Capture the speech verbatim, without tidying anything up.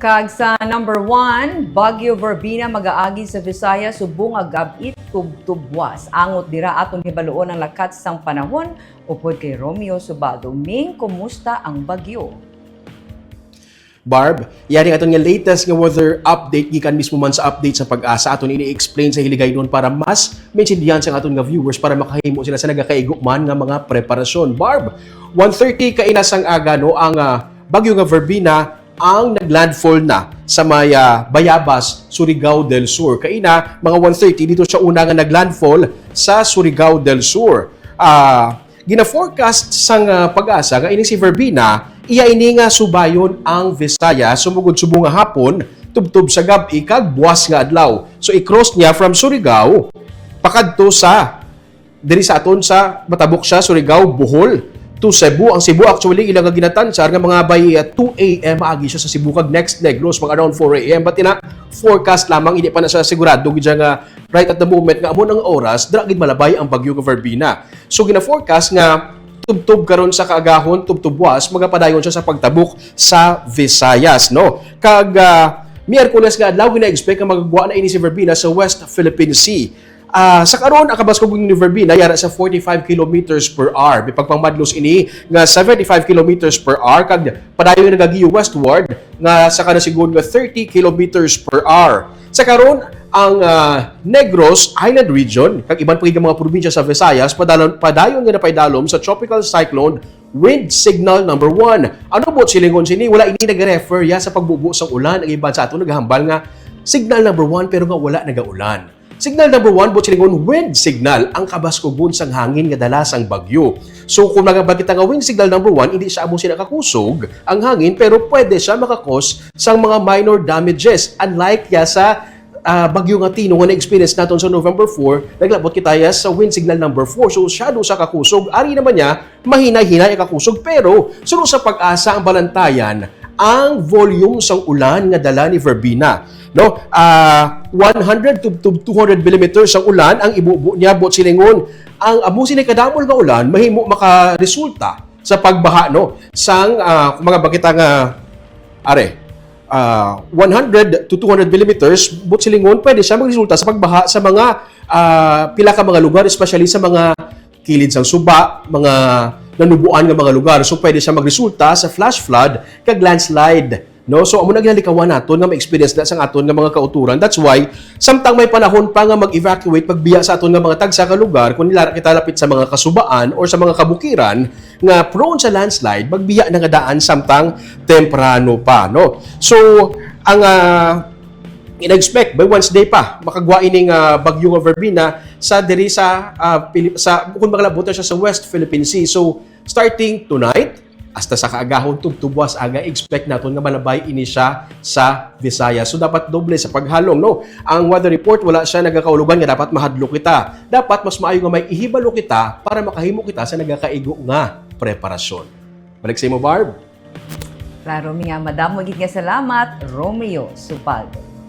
Kag sa number one, Bagyo Verbena mag-aagi sa Visayas subong nga gab-i tubtob buwas. Angot dira aton hibaluon ang lakat sang panahon upod kay Romeo Subaldo. Ming, kumusta ang bagyo? Barb, yari aton nga latest nga weather update gikan mismo man sa update sa PAGASA, aton ini-explain sa hiligaynon para mas maintindihan sa aton nga viewers para makahimo sila sa nagakaigo man nga mga preparasyon. Barb, one thirty kaina sang aga, no, ang ah, bagyo nga Verbena ang naglandfall na sa may ah, Bayabas, Surigao del Sur. Kaina, mga one thirty, dito siya una nga naglandfall sa Surigao del Sur. Ah, gina-forecast sang ah, PAGASA nga ini si Verbena, iya ini nga subayon ang Visayas sumugod subong nga hapon, tubtob sa gab-i kag buwas nga adlaw. So i-cross niya from Surigao pakadto sa diri sa aton sa Matabok siya, Surigao, Bohol to Cebu. Ang Cebu, actually, ila nga ginatansar nga mga by uh, two a.m. maagi siya sa Cebu kag next Negros, mga around four a.m. But ina, forecast lamang, hindi pa na siya sigurado gid siya nga right at the moment nga amo nang oras dira gid malabay ang bagyo nga Verbena. So gina-forecast nga tubtob karon sa kaagahon, tubtob buwas, magapadayon siya sa pagtabok sa Visayas, no? Kag uh, Miyerkules nga adlaw, gina-expect nga magagwa na ini si Verbena sa West Philippine Sea. Ah, sa karon, ang kabaskugon ni Verbena yara sa forty-five kilometers per hour. May pagpangmadlos ini nga seventy-five kilometers per hour kag padayon nagagiyo westward nga sa kanasigon nga thirty kilometers per hour. Sa karon, ang ah, Negros Island Region kag iban pa gid nga mga probinsya sa Visayas padalon, padayon nga napaidalom sa Tropical Cyclone Wind Signal Number One. Ano buot silingon sini? Wala ini nag-refer ya sa pagbubo sang ulan. Ang iban sa aton nagahambal nga signal number one pero nga wala nagaulan. Signal number one, buot silingon, wind signal, ang kabaskugon sang hangin nga dala sang bagyo. So kung nagabal kita nga wind signal number one, hindi siya amo sina kakusog ang hangin, pero pwede siya makakos sang mga minor damages, unlike ya sa ah, bagyo nga Tino nga na-experience naton sa November four, naglabot kita ya sa wind signal number four. So shadow sa kakusog, ari naman niya, mahinay-hinay ang kakusog, pero suno sa PAGASA ang balantayan ang volume sang ulan nga dala ni Verbena. No? Ah, one hundred to, to two hundred millimeters ang ulan ang ibubo niya, buot silingon. Ang amo sini kadamol nga ulan mahimo makaresulta sa pagbaha, no, sang ah, mga bakita nga are ah, one hundred to two hundred millimeters, buot silingon, pwede siya magresulta sa pagbaha sa mga ah, pila ka mga lugar, especially sa mga kilid sang suba, mga nanubuan nga mga lugar. So pwede siya magresulta sa flash flood kag landslide. No? So amo na ginalikawan naton nga ma-experience na sang aton nga mga kauturan. That's why samtang may panahon pa nga mag-evacuate, pagbiya sa aton nga mga tagsa ka lugar, kung nilara kita lapit sa mga kasubaan or sa mga kabukiran nga prone sa landslide, magbiya na nga daan samtang temprano pa, no? So ang ah, ina-expect by Wednesday pa makagwa ining ah, bagyo nga Verbena sa diri sa ah, Pili- sa kung makalabot na siya sa West Philippine Sea. So starting tonight, hasta sa kaagahon tubtubwas aga, expect naton nga malabay ini siya sa Visayas. So dapat doble sa paghalong, no? Ang weather report, wala siya nagakaulogan nga dapat mahadlok kita. Dapat mas maayo nga may ihibalo kita para makahimo kita sa nagakaigo nga preparasyon. Balik sa imo, Barb. Klaro mi nga, madamo gid nga salamat, Romeo Subaldo.